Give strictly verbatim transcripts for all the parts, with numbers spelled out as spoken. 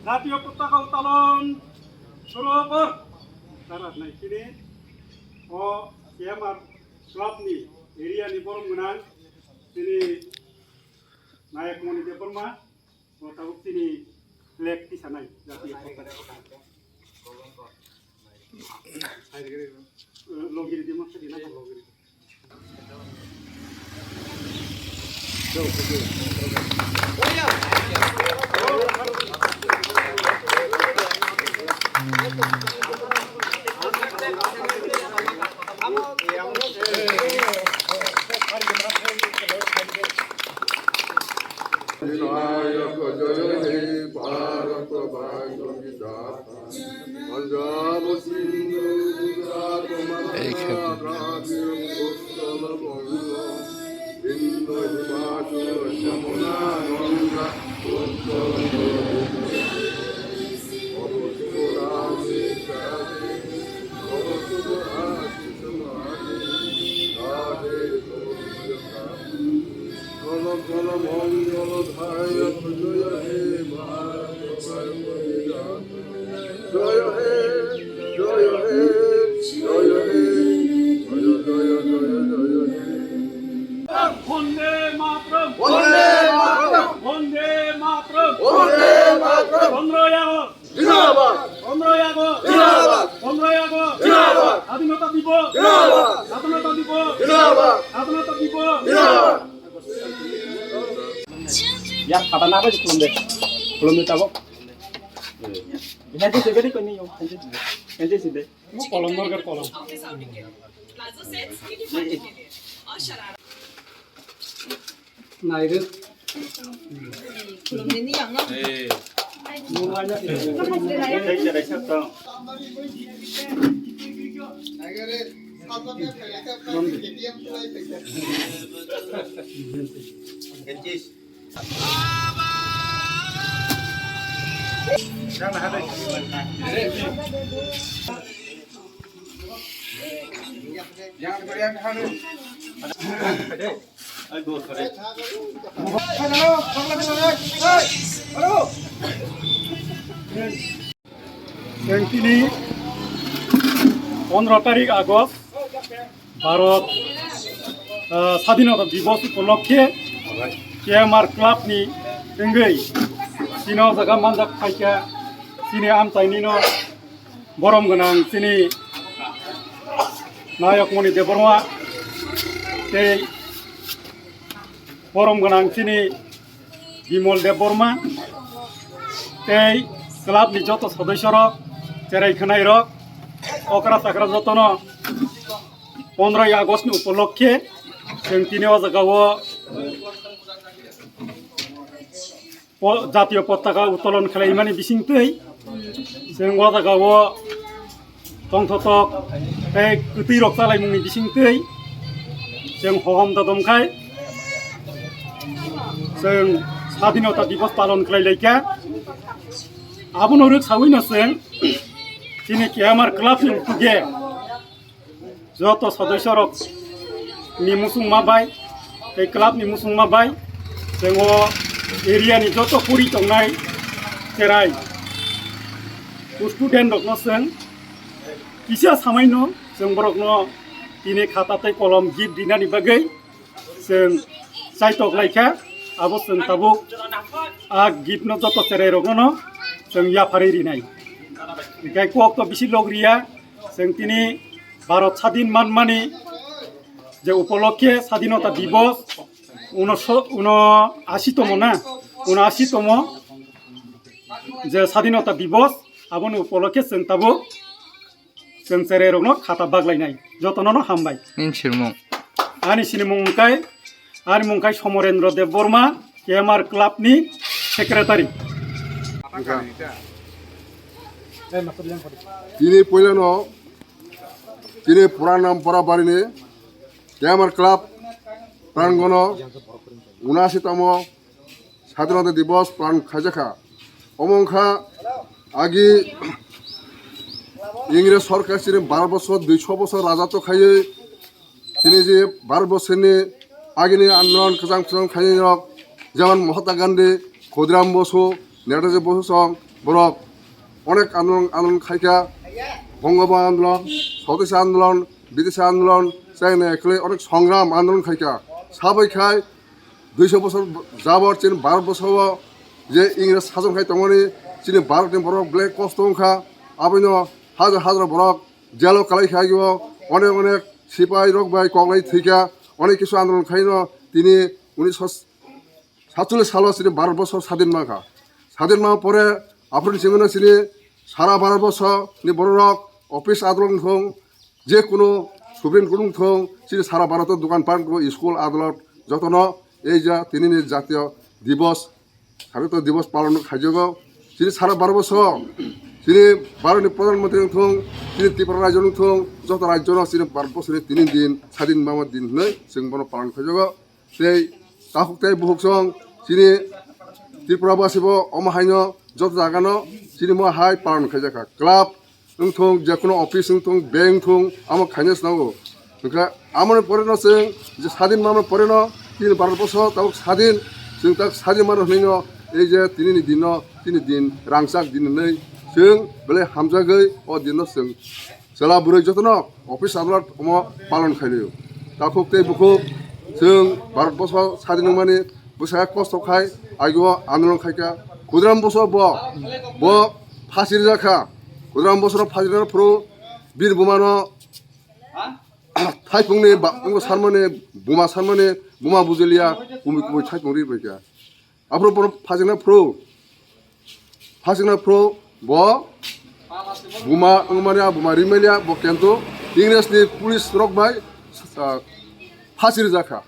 Jatiyo potaka uttalon suru kor. Tarat nai sini o C M R club ni area ni borom gwnang sini Nayak Moni Debbarma o tabuk sini flag tisanai jatiyo potaka. Logiri di masa di na logiri. Vinayak jaya he Bharat Bhagya Vidhata. এই খেলনা। Bande Mataram! Bande Mataram! Bande Mataram! Bande Mataram! Pondroy August! Zindabad! Pondroy August! Zindabad! Pondroy August! Zindabad! Sadhinota Divos! Zindabad! Sadhinota Divos! Zindabad! Sadhinota Divos! Zindabad! Yar khata na bai khulum de. Khulum de tabok. Hente se gari koi nahi ho. Hente se de. Hente se de. Mo kolom dorkar kolom. Nairwk. Chwng tini pondro tarik August, Bharat, ah, Sadhinota Divos upolokhe K M R Club ni wngwi chini o jaga manjak phaikha, chini amchaini no borom gwnang chini Nayok Moni Debbarma tei borom gwnang chini Bimol Debbarma tei club ni joto sodoisyo rok, cherai khwnai rok, okra chakra jotono pondroi August ni upolokhe chwng tini o jaga o po-, jatiyo potaka uttolon khlaimani bisingtwi chwng o jaga o tongthotok tei kwtwi rok chalaimungni bisingtwi chwng hohom dodom khai chwng Sadhinota Divos palon khlai laikha. Abono rwk saui no chwng chini K M R club ni ukhuge joto sodoisyo rok ni muchungma bai tei club ni muchungma bai chwng o area ni joto puri tongnai cherai student rok no chwng kisa samai no chwng borok no tini khata tei kolom gift rinani bagwi chwng chaitok laikha. Abo chwng tabuk a gift no joto cherai rok no chwng yapharwi rinai. Hinkhe kok to bisi log riya. Chwng tini Bharat sadhin manmani je upolokhe Sadhinota Divos uno so-, uno ashi tomo na, uno ashi tomo je Sadhinota Divos, aboni upolokhe chwng tabuk chwng cherai rokno khata baglainai. Jotono no hambai. Nini sinimung? Ani sinimung wngkai, ani mung kai Somorendra Debbarma, K M R Club ni secretary. Tini puilano, tini Puranam Pora barini K M R Club prangono unasi tamo Sadhinota Divos palan khaijakha. Omo wngkha agi Ingres sorkar chini baro bosor, duiso bosor rajato khaiwi tini je baro bosorni agini andolon kwchang kwchang khainai rok, jemon Mahatma Gandhi, Khudiram Bosu, Netaji Bosu song, borok onek andolon, andolon khaikha, Bongobandhu andolon, Sotisa andolon, Bidesa andolon, chayna ekhwlai onek songram andolon khaikha. Sabai khai duiso bosor jabor chini Bharat borsao je Ingres sason khai tongmani chini Bharatni borok belai kosto wngkha. Aboino hajar hajar borok jelo kalai khai o, onek onek sipai rok bai koklai thwikha, onek kisu andolon khaino tini unisho satchollish salo chini Bharat borsor sadin mankha. Sadin ma pore aphuru chimino chini sara Bharat borsor ni bororok office adolot wngthong, je kuno Supreme Court wngthong, chini sara Bharat o dokan pan, school, adolot jotono ei ja tinini jatiyo divos, Sadhinato divos palon khaijago. Chini sara Bharat borsor, chini Bharat ni Pradhan Mantri wngthong, chini Tripura rajyo wngthong, joto rajyo no chini Bharat borsor ni tini din sadin mama din hinwi chwng bono palon khaijago. Tei takhuk tei bukhuk song chini Tripura basi bo omo haino joto jaga no chini mo hai palon khaijakha. Club wngthong, je kuno office wngthong, bank wngthong, amo khaina swnango. Hwnkhe amoni pore no chwng je sadin mano pore no tini Bharat borsor tabuk sadin, chwng tak sadin mano hwnwi no ei je tini ni din no, tini din rangchak din hinwi chwng belai hamjagwi o din no chwng chwla bwrwi jotono office adolot omo palon khailio. Takhuk tei bukhuk chwng Bharat borsor sadin wngmani bwsakhe kosto khai agio andolon khaikha. Khudiram boso bo, bo phasi rijak kha. Khudiram bosoro phasi rijak phuru Bir Bumano thaipungni ba-, wngbo sarmani, buma sarmani, buma bujilia, kumi kumi thaipung ri baikha. Aphuru bono phasingna phuru, phasingna phuru bo buma wngmani, a buma rimaliya, bo kento Ingresni police rok bai, ah, phasi rijak kha.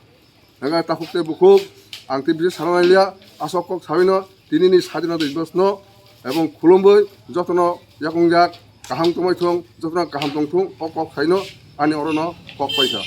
Hwnkhai takhuk tei bukhuk, ang tei bisi sana nai liya, aswk kok saui no, tini ni sadinata divos no, ebong khulumui jotono yakung yak, kaham tongmai thung, jotono kaham tong thung, o kok sai no, ani oro no kok paisa.